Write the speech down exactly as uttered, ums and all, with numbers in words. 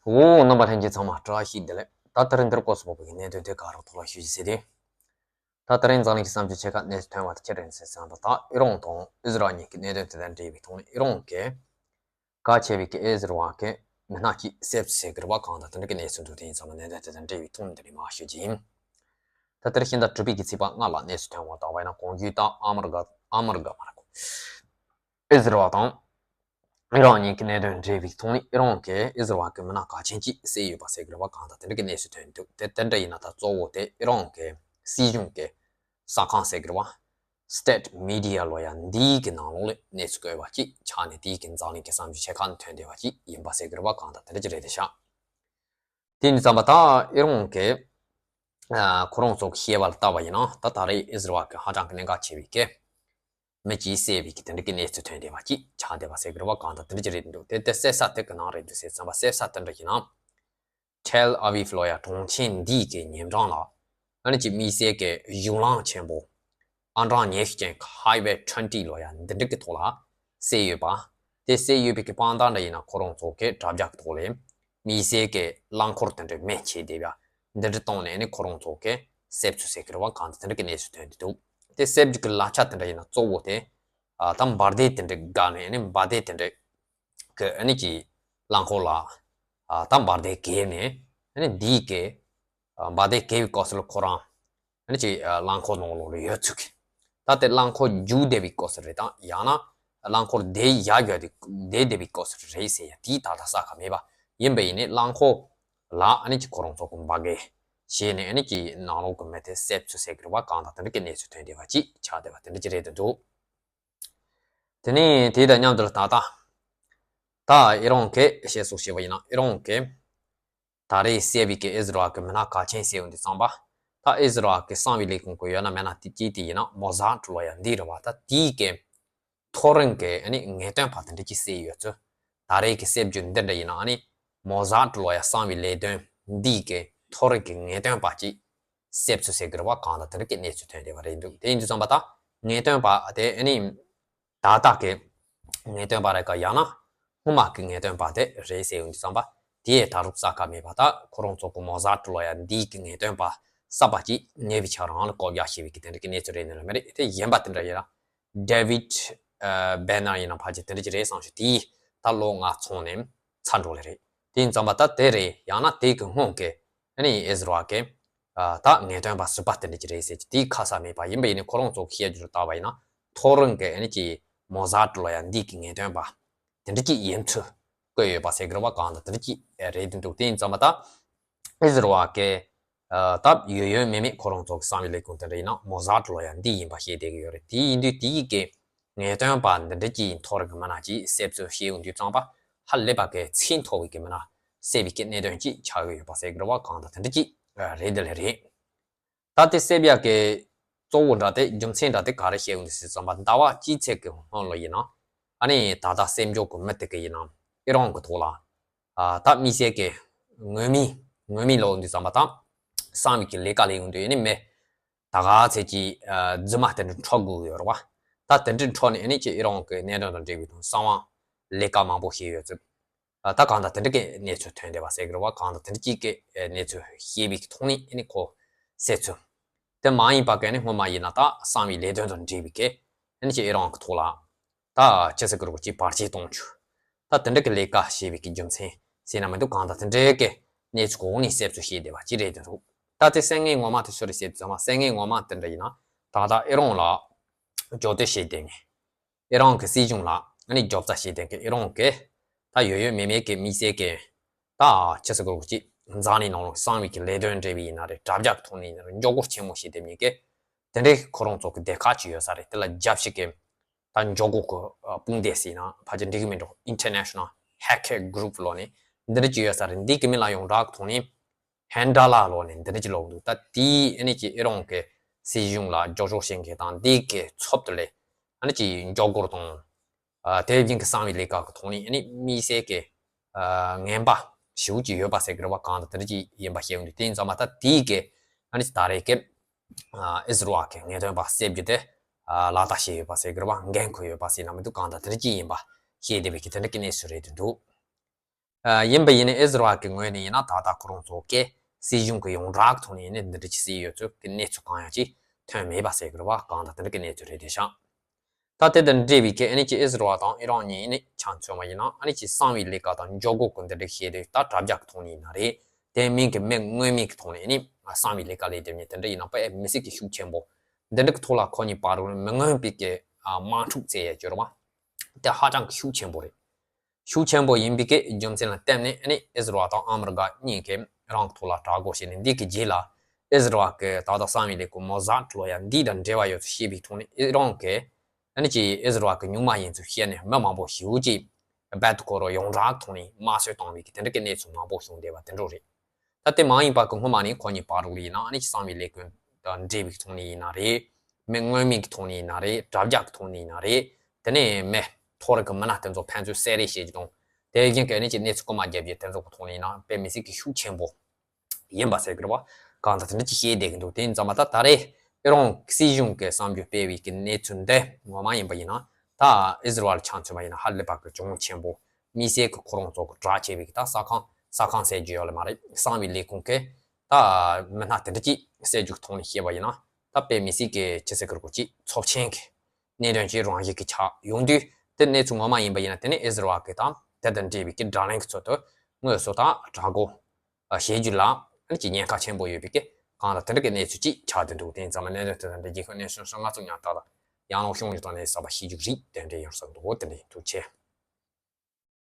འོ། རྣམ་པ་ལྷན་རྒྱས་ཚང་མ་བཀྲ་ཤིས་བདེ་ལེགས། ད་དེ་རིང་འདིར་སྐོར་སུ་བབས་པའི་གནད་དོན་དེ་ག་རོགས་ཐོག་ལ་ཞུ་རྒྱུ་ཟེར་ཏེ། ད་དེ་རིང་འཛམ་གླིང་གི་བསམ་ཚུལ་ཆེ་ཁག་གནས་སུ་ཐོན་པ་དེ་ཁྱེད་རང་ཚོས་གསན་པ་དང་ཨི་རན་དང་ཨི་ཟི་རལ་གཉིས་ཀྱི་གནད་དོན་དེ་དང་འབྲེལ་བའི་ཐོག་ནས། ཨི་རན་གྱི་གལ་ཆེ་བའི་གི་ཨི་ཟི་རལ་གྱི་མི་སྣ་གཅིག་བསད་ཚུལ་ཟེར་གི་རེད་པ། གང་དང་དེ་འདྲ་གི་གནས་ཚུལ་འདུག་དེ་ཡིན་ཙང་མ་གནད་དོན་དེ་དང་འབྲེལ་བའི་ཐོག་ནས་འདི་ནས་མར་ཞུ་རྒྱུ་ཡིན། ད་དེར་ཕྱི་ཟླ་དྲུག་པའི་གི་ཚེས་པ་ལྔ་ལ་གནས་སུ་ཐོན་པ་ལྟར་བ་ཡིན་ན། གོང་ཞུས་ལྟར་ཨ་མི་རི་ཀ་ཨ་མི་རི་ཀ་མ་རེད་གོ། ཨི་ཟི་རལ་དང་ཨི་རན་གཉིས་ཀྱི་གནད་དོན་འབྲེལ་བའི་ཐོག་ནས། ཨི་རན་གྱིས་ཨི་ཟི་རལ་གྱི་མི་སྣ་གལ་ཆེན་གཅིག་བསད་ཡོད་པ་ཟེར་གི་རེད་པ། གང་དང་དེ་འདྲ་གི་གནས་ཚུལ་ཐོན་འདུག་དེ་དེ་འདྲ་ཡིན་ན་ད་གཙོ་བོ་དེ་ཨི་རན་གྱི་སྲིད་གཞུང་གི་གསར་ཁང་ཟེར་གི་རེད་པ། State Media ལོ་ཡ་འདིའི་གི་ནང་ལོགས་ལ་གནས་ཚུལ་བཀོད་པ་གཅིག་ཆགས་ནས། དེའི་གི་འཛམ་གླིང་གི་བསམ་ཚུལ་ཆེ་ཁག་ཐོན་བསྡད་པ་གཅིག་ཡིན་པ་ཟེར་གི་རེད་པ། གང་དང་དེ་འདྲ་གཅིག་རེད་དེ་ཤག་དེ་ཡིན་དུས་ཙམ་པ་ད་ཨི་རན་གྱི་ཨ་ཁོ་རང་ཚོ་གི་བཤད་པ་ལ་བལྟས་པ་ཡིན་ན། ད་ད་རེས་ཨི་ཟི་རལ་གྱི་ཧ་ཅང་གི་གནད་འགག་ཆེ་བའི་གི་མི་གཅིག་བསད་པའི་གི་དེ་འདྲ་གི་གནས་ཚུལ་ཐོན་བསྡད་པ་གཅིག་ཆགས་བསྡད་པ་ཟེར་གི་རེད་པ། གང་དང་དེ་འདྲ་གཅིག་རེད་འདུག་དེ་དེ་བསད་ས་དེ་གི་ནང་རེད་འདུག་ཟེར་ཙམ་པ། བསད་ས་དེ་འདྲ་ཡིན་ན། Tel Aviv ལོ་ཡ་གྲོང་ཁྱེར་འདིའི་གི་ཉེ་འགྲམ་ལ་ཨ་ནི་ཅིག་དམིགས་བསལ་གྱི་གཞུང་ལམ་ཆེན་པོ། ཨང་གྲངས་ཉི་ཤུ་ཅན་གྱི་Highway twenty ལོ་ཡ་འདི་འདྲ་གི་ཐོག་ལ་བསད་ཡོད་པ། དེ་བསད་ཡོད་པའི་གི་དཔང་རྟགས་འདྲ་ཡིན་ན། ཁོ་རང་ཚོ་གི་དྲ་རྒྱ་གི་ཐོག་ལ་དམིགས་བསལ་གྱི་རླངས་འཁོར་དེ་འདྲ་མེ་མཆེད་བསྡད་པ་འདི་འདྲ་བཏང་ནས། ཨ་ནི་ཁོ་རང་ཚོ་གི་བསད་ཚུལ་ཟེར་གི་རེད་པ། གང་དང་དེ་འདྲ་གི་གནས་ཚུལ་ཐོན་བསྡད་འདུག་དེ་བསད་རྒྱུ་གི་ལག་ཆ་དེ་འདྲ་ཡིན་ན་གཙོ་བོ་དེ་ཨ་ད་འབར་མདེལ་དེ་འདྲ་བཀལ་ནས། ཨ་ནི་འབར་མདེལ་དེ་འདྲ་གི་ཨ་ནི་ཅིག་རླངས་འཁོར་ལ་ཨ་ད་འབར་མདེལ་བཀལ་ནས། ཨ་ནི་འདིའི་གི་ཨ་འབར་མདེལ་བཀལ་བའི་སྐབས་སུ་ལ་ཁོ་རང་ཨ་ནི་ཅིག་ཨ་རླངས་འཁོར་ནང་ལོགས་ལ་ཡོད་ཚུལ་གྱི། ད་དེ་རླངས་འཁོར་རྒྱུག་བསྡད་པའི་སྐབས་སུ་རེད་དམ། ཡང་ན་རླངས་འཁོར་དེ་ཡར་བསྡད་དེ་བསྡད་བསྡད་པའི་སྐབས་སུ་རེད་ཟེར་ཡ་དེའི་ད་ལྟ་གསལ་ཁ་མེད་པ་ཡིན་པ་ཡིན་ནའི། རླངས་འཁོར་ལ་ཨ་ནི་ཅིག་ཁོ་རང་ཚོ་གི་འབར་གས་བྱས་ནས། ཨ་ནི་ཅིག་ནང་ལོགས་གི་མི་དེ་བསད་ཚུལ་ཟེར་གི་རེད་པ། གང་དང་དེ་འདྲ་གི་གནས་ཚུལ་ཐོན་བསྡད་པ་གཅིག་ཆགས་བསྡད་པ་དེ་འདྲ་གཅིག་རེད་འདུག་དེ་ནས་དེ་དང་མཉམ་དུ་ད་ལྟ་ད་ཨི་རན་གྱིས་བཤད་སྲོལ་བྱས་པ་ཡིན་ན། ཨི་རན་གྱིས་ད་རེས་བསད་པའི་གི་ཨི་ཟི་རལ་གྱི་མི་སྣ་གལ་ཆེན་བསད་ཡོང་དུས་ཙམ་པ། ད་ཨི་ཟི་རལ་གྱི་གསང་བའི་ལས་ཁུངས་ཀྱི་ཡོད་ན་མེད་ན་དེ་གཅིག་དེ་ཡིན་ན་མོ་ཟད་ལོ་ཡ་འདི་རེད་པ། ད་དེའི་གི་མཐོ་རིམ་གྱི་ཨ་ནི་ངེས་སྟོན་པ་དེ་འདྲ་གཅིག་བསད་ཡོད་ཚུལ། ད་རེས་ཀྱི་བསད་རྒྱུ་འདི་འདྲ་ཡིན་ན། ཨ་ནི་མོ་ཟད་ལོ་ཡ་གསང་བའི་ལས་དོན་འདིའི་གི་མཐོ་རིམ་གྱི་ངེས་སྟོན་པ་གཅིག་བསད་ཚུལ་ཟེར་གི་རེད་པ། གང་དང་དེ་འདྲ་གི་གནས་ཚུལ་ཐོན་བསྡད་པ་རེད་འདུག་དེ་ཡིན་དུས་ཙམ་པ་ད་ངེས་སྟོན་པ་དེ་ཨ་ནི་ད་ལྟ་གི་ངེས་སྟོན་པ་རེད་ག། ཡང་ན་སྔོན་མ་གི་ངེས་སྟོན་པ་དེ་རེད་ཟེར་ཡོང་དུས་ཙམ་པ། དེ་ཡང་ད་རུང་གསལ་ཁ་མེད་པ། ད་ཁོ་རང་ཚོ་གི་མོ་ཟད་ལོ་ཡ་འདིའི་གི་ངེས་སྟོན་པ་གསར་པ་གཅིག་ཉེ་བའི་ཆར་རང་ལ་བསྐོ་བཞག་བྱས་པའི་གི་དེ་འདྲ་གི་གནས་ཚུལ་རེད་ནི་ལ་མ་རེད། དེ་གཞན་པ་དེ་འདྲ་ཡིན་ན། David Banner ཡིན་ན་ཕལ་ཆེར་དེ་འདྲ་ཅིག་རེད་བསམ་ཞིང་། དེས་ད་ལོ་ལྔ་ཚང་ནས་ཚར་འགྲོ་ལེ་རེད། དེ་ཡིན་ཙམ་པ་ད་དེ་རེད། ཡང་ན་དེ་གི་སྔོན་གྱི་ཨ་ནི་ཨི་ཟི་རལ་གྱི་ཨ་ད་ངེས་སྟོན་པ་ཟུར་པ་དེ་འདྲ་ཅིག་རེད་ཟེར་གྱི་དེའི་ཁ་གསལ་མེད་པ་ཡིན་པ་ཡིན་ནའི། ཁོ་རང་ཚོ་གི་བཤད་རྒྱུ་ལ་བལྟས་པ་ཡིན་ན། མཐོ་རིམ་གྱི་ཨ་ནི་ཅིག་མོ་ཟད་ལོ་ཡ་འདི་གི་ངེས་སྟོན་པ་དེ་འདྲ་ཅིག་ཡིན་ཚུལ་བཀོད་ཡོད་པ་ཟེར་གི་རེད་པ། གང་དང་དེ་འདྲ་ཅིག་རེད་འདུག་དེ་ཡིན་ཙམ་པ་ད་ཨི་ཟི་རལ་གྱི་ཨ་ད་ཡོད་ཡོད་མེད་མེད་ཁོ་རང་ཚོ་གི་གསང་བའི་ལས་ཁུངས་དེ་འདྲ་ཡིན་ན་མོ་ཟད་ལོ་ཡ་འདི་ཡིན་པ་བཤད་བསྡད་ཀྱི་ཡོད་རེད། དེ་ཡིན་དུས་དེའི་གི་ངེས་སྟོན་པ་འདི་འདྲ་ཅིག་མཐོ་རིམ་གྱི་མི་སྣ་ཅིག་བསད་ཚུལ་བཤད་ཡོང་དུས་ཙམ་པ། ཧ་ལས་པ་གི་ཚད་མཐོ་བའི་གི་མི་སྣ་བསད་པའི་གི་གནད་དོན་ཅིག་ཆགས་ཀྱི་ཡོད་པ་ཟེར་གི་རེད་པ། གང་དང་དེ་འདྲ་ཅིག་རེད་འདི་ལེ་རེད། ད་དེ་བསད་ཡག་གི་གཙོ་བོ་འདྲ་དེ་རྒྱུ་མཚན་འདྲ་དེ་ག་རེ་བཤད་ཡོང་དུས་ཟེར་ཙམ་པ། ཟླ་བ་གཅིག་ཙམ་གྱི་སྔོན་ལ་ཡིན་ན། ཨ་ནི་ད་ལྟ་བཙན་བྱོལ་གྱི་མི་དེ་གི་ཡིན་ན་ཨི་རན་གྱི་ཐོག་ལ་ཨ་ད་དམིགས་བསལ་གྱི་ངོ་མའི་ངོ་མའི་ལབ་ཡོང་དུས་ཙམ་པ། ད་གསང་བའི་གི་ལས་ཀ་ལས་ཡོང་དུས་ཨ་ནི་མི་ད་ག་ཚད་ཀྱི་ཨ་རྫུན་མ་དེ་འདྲ་འཕྲོག་དགོས་ཡོད་རེད་པ། ད་དེ་འདྲ་འཕྲོག་ནས་ཨ་ནི་ཅིག་ཨི་རན་གྱི་གནད་དོན་དང་འབྲེལ་བའི་ཐོག་གསང་བ་ལས་ཀ་མང་པོ་བྱས་ཡོད་ཚུལ། ཨ་ད་གང་དང་དེ་འདྲ་གི་གནས་ཚུལ་ཐོན་བསྡད་པ་ཟེར་གི་རེད་པ། གང་དང་དེ་འདྲ་ཅིག་གི་ཨ་གནས་ཚུལ་བཤད་པའི་ཐོག་ནས་ཨ་ནི་ཁོ་བསད་ཚུལ། དེ་མ་ཡིན་པ་གི་ཨ་ནི་སྔོན་མ་ཡིན་ན་ད་གསང་བའི་ལས་དོན་དང་འབྲེལ་བའི་གི་ཨ་ནི་ཅིག་ཨི་རན་གྱི་ཐོག་ལ་ད་ཅི་ཟེར་གི་རེད་པ། ཅིག་བར་ཆད་གཏོང་རྒྱུ། ད་དེ་འདྲ་གི་ལས་ཀ་བྱས་པའི་གི་རྒྱུ་མཚན་ཟེར་ན་མི་འདུག་གང་དང་དེ་འདྲ་གི་གནས་ཚུལ་གོ་ནས་བསད་ཚུལ་བཤད་བསྡད་པ་ཅིག་རེད་འདུག་ད་དེ་བསད་མཁན་ངོ་མ་དེ་སུ་རེད་ཟེར་དུས་ཙམ་པ། བསད་མཁན་ངོ་མ་དེ་འདྲ་ཡིན་ན་ད་ལྟ་ཨི་རན་ལ་འཇབ་རྒོལ་བྱས་བསྡད་མཁན། ཨི་རན་གྱི་སྲིད་གཞུང་ལ་ཨ་ནི་རྒྱབ་རྩ་བྱས་བསྡད་མཁན། ཨི་རན་གྱི་ད་ཡོད་ཡོད་མེད་མེད་ཀྱི་དམིགས་བསལ་གྱི་ད་ཅི་ཟེར་དགོས་རེད་པ། ཅིག་འཛམ་གླིང་ནང་ལ་གསང་བའི་གི་ལས་དོན་འབྲེལ་བའི་ཡིན་ན་རེད། དྲ་རྒྱ་གི་ཐོག་ནས་ཡིན་ན་རེད། འཇབ་རྒོལ་ཆེན་མོ་བྱས་བསྡད་མཁན་གྱི་དེ་འདྲའི་ཁོ་རང་ཚོ་གི་སྡེ་ཁག་ཅིག་ཡོད་ས་རེད། དེ་ལ་རྒྱབ་བྱེད་མཁན་ད་འཇབ་རྒོལ་གྱི་ཨ་དཔུང་སྡེ་ཟེར་ན་ཕལ་ཆེར་འགྲིག་གི་མིན་འགྲོ། International Hacker Group ལབ་ནས་འདི་འདྲ་ཅིག་ཡོད་ས་རེད། འདི་གི་མིང་ལ་ཡོངས་གྲགས་ཀྱི་ཐོག་ནས་ཧན་ཌ་ལ་ལབ་ནས་འདི་འདྲ་ཅིག་ལབ་འདུག་ད་དེས་ཨ་ནི་ཅིག་ཨི་རན་གྱི་སྲིད་གཞུང་ལ་རྒྱབ་སྐྱོར་བྱེད་མཁན་དང་། འདི་གི་ཚབ་ཏུ་ལས་ཨ་ནི་ཅིག་འཇབ་རྒོལ་དང་། ཨ་དེ་བཞིན་གྱི་གསང་བའི་ལས་ཀ་གི་ཐོག་ནས་ཨ་ནི་དམིགས་བསལ་གྱི་ཨ་ངན་པ་ཞེ་པོ་ཅིག་ཡོད་པ་ཟེར་གི་རེད་པ། གང་དང་དེ་འདྲ་ཅིག་ཡིན་པ་བཤད་ཡོང་དུས། དེ་ཡིན་ཙང་མ་ད་དེའི་གི་ཨ་ནི་ད་རེས་ཀྱི་ཨ་ཨི་ཟི་རལ་གྱི་ངེས་སྟོན་པ་བསད་རྒྱུ་དེ་ཨ་ལག་བསྟར་བྱས་ཡོད་པ་ཟེར་གི་རེད་པ། འགན་འཁུར་ཡོད་པ་ཟེར་ན་མི་འདུག་གང་དང་དེ་འདྲ་ཅིག་ཡིན་པ་བཤད་བསྡད་པའི་གི་དེ་འདྲ་གི་གནས་ཚུལ་རེད་འདུག་ཡིན་པ་ཡིན་ན་ཨིས་ར་ཨེལ་གྱི་ངོས་ནས་ཡིན་ན་ད་ལྟ་ཁོ་རང་ཚོ་གི་སྲིད་གཞུང་གི་ཡོངས་གྲགས་ཀྱི་ཐོག་ནས་ཡིན་ན་འདི་འདྲ་ཅིག་བཟོས་ཡོད་ཚུལ་གྱི་གནས་ཚུལ་གང་ཡང་ཅིག་ཐོན་མེད་པ་ཟེར་གི་རེད་བ། གང་ལྟར་དེ་འདྲ་གི་གནས་ཚུལ་རེད་དེ་ཤག་ད་དེ་དང་འབྲེལ་བའི་གི་ཨ་ནི་ཅིག་ཨིས་ར་ཨེལ་དང་ཨི་རན་གཉིས་ནི་ཆ་མཚོན་པ་ཡིན་ན་ཨ་ནི་ཅིག་གསང་བའི་ལས་ཀ་དང་འཇོག་སྒོ་ཀུན་འདི་འདྲ་བཤད་དེ་ད་དྲ་རྒྱ་གི་ཐོག་ནས་ཡིན་ན་རེད། དེ་མིན་གི་མི་དངོས་མེད་གི་ཐོག་ནས་ཨ་ནི་གསང་བའི་ལས་ཀ་ལས་དེ་ནི་དེ་འདྲ་ཡིན་ན་དཔེ་མི་སྲིད་གི་ཤུགས་ཆེན་པོ། འདི་འདྲ་གི་ཐོག་ལ་ཁོ་གཉིས་བར་དུ་མི་མངོན་པའི་གི་དམག་འཁྲུག་བཙལ་ཡ་སྐྱོར་བ། དེ་ཧ་ཅང་གི་ཤུགས་ཆེན་པོ་རེད། ཤུགས་ཆེན་པོ་ཡིན་པའི་གི་རྒྱུ་མཚན་ལ་བརྟེན་ནས་ཨ་ནི་ཨིས་ར་ཨེལ་དང་ཨ་མི་རི་ཀ་གཉིས་ཀྱིས་ཨི་རན་གྱི་ཐོག་ལ་དྲག་རྒོལ་བྱས་ནས་འདི་གི་རྗེས་ལ་ཨིས་ར་ཨེལ་གྱི་ད་ལྟ་གསང་བའི་ལས་ཁུངས་མོ་ཟད་ལོ་ཡ་འདི་དང་འབྲེལ་བ་ཡོད་ཚུལ་བཤད་པའི་ཐོག་ནས་ཨི་རན་གྱི་ཨ་ནི་ཅིག་ཨིས་ར་ཨེལ་གྱི་སྨྱུག་མ་ཡིན་ཚུལ་བཤད་ནས་མི་མང་པོ་ཞེ་པོ་ཅིག་རྦད་དེ་ཁོ་རང་ཡོངས་གྲགས་ཐོག་ནས་དམར་གསོད་བཏང་བའི་གི་དེ་འདྲ་གི་གནས་ཚུལ་མང་པོ་བྱུང་བསྡད་པ་དེ་འདྲ་རེད། ད་དེ་མ་ཡིན་པ་གི་སྔོན་མ་ནས་ཁོ་གཉིས་བར་དུ་ཡིན་ན་ཨ་ནི་གསང་བའི་ལས་ཁུངས་དང་འབྲེལ་བའི་ཐོག་ནས་ཡིན་ན་རེད། མི་དངོས་མེད་ཀྱི་ཐོག་ནས་ཡིན་ན་རེད། དྲ་རྒྱ་གི་ཐོག་ནས་ཡིན་ན་རེད། དེ་ནས་མི་ཐོ་རེ་གི་མི་སྣ་དེ་ཚོ་ཕན་ཚུན་བསད་རེས་བྱེད་རྒྱུ་དང་། དེ་བཞིན་གྱི་ཨ་ནི་ཅིག་གནས་ཚུལ་རྐུ་མ་རྒྱབ་རྒྱུ་དེ་ཚོ་གི་ཐོག་ནས་ཡིན་ན་དཔེ་མི་སྲིད་ཀྱི་ཤུགས་ཆེན་པོ་ཡིན་པ་ཟེར་གི་རེད་བ། གང་ལྟར་དེ་འདྲ་ཅིག་བཤད་བསྡད་ཀྱི་འདུག་དེ་ཡིན་ཙང་མ་ད་ད་རེས་ཨི་རན་སྲིད་གཞུང་གི་གསར་འགྱུར་སྤེལ་བའི་གི་གནས་ཚུལ་འདི་ངོ་མ་ཡིན་པ་ཡིན་ན་ད་ཨིས་ར་ཨེལ་ཆ་མཚོན་པ་ཡིན་ན་ཧ་ལས་པ་གི་གྱོང་ཆེན་པོ། དམིགས་བསལ་གྱི་ཁོ་རང་ཚོ་གི་གྲགས་ཆེ་བའི་གི་ད་ས་ཁང་ས་ཁང་ཟེར་རྒྱུ་ཡོད་ལ་མ་རེད། གསང་བའི་ལས་ཁུངས་ཀྱི་ད་མི་སྣ་དེ་འདྲ་ཅིག་བསད་རྒྱུ་གི་ཐོག་ནས་བཤད་པ་ཡིན་ན་ད་དཔེ་མི་སྲིད་ཀྱི་ཅི་ཟེར་གི་རེད་གོ་ཅིག་ཚབས་ཆེན་གྱི་གནད་དོན་ཅིག་རང་བཞིན་གྱི་ཆགས་ཡོང་དུས་དེ་གནས་ཚུལ་ངོ་མ་ཡིན་པ་ཡིན་ན་དེ་ནི་ཨིས་ར་ཨེལ་གྱི་ད་དེ་དང་འབྲེལ་བའི་གི་དགྲ་ལན་གྱི་ཚུལ་དུ་དངོས་སུ་ད་དྲག་རྒོལ་བྱེད་རྒྱུ་ལ་ཅིག་ཉེན་ཁ་ཆེན་པོ་ཡོད་པའི་གི་གང་ལ་དེ་འདྲ་གི་གནས་ཚུལ་ཅིག་ཆགས་བསྡད་འདུག་དེ་ཡིན་ཙང་མ་གནད་དོན་དེ་དང་འབྲེལ་རྒྱལ་ཁབ་གནས་ཚུལ་ང་ཚོ་ཉག་ཐག་ལ་ཡང་ལོག་ཤོང་རྒྱུ་དང་གནས་ཚུལ་གསར་པ་ཤེས་རྒྱུ་རིགས་དེ་འདྲ་ཡོང་ས་འདུག་དེ་འདྲ་ཡིན། ཐུགས་རྗེ་ཆེ།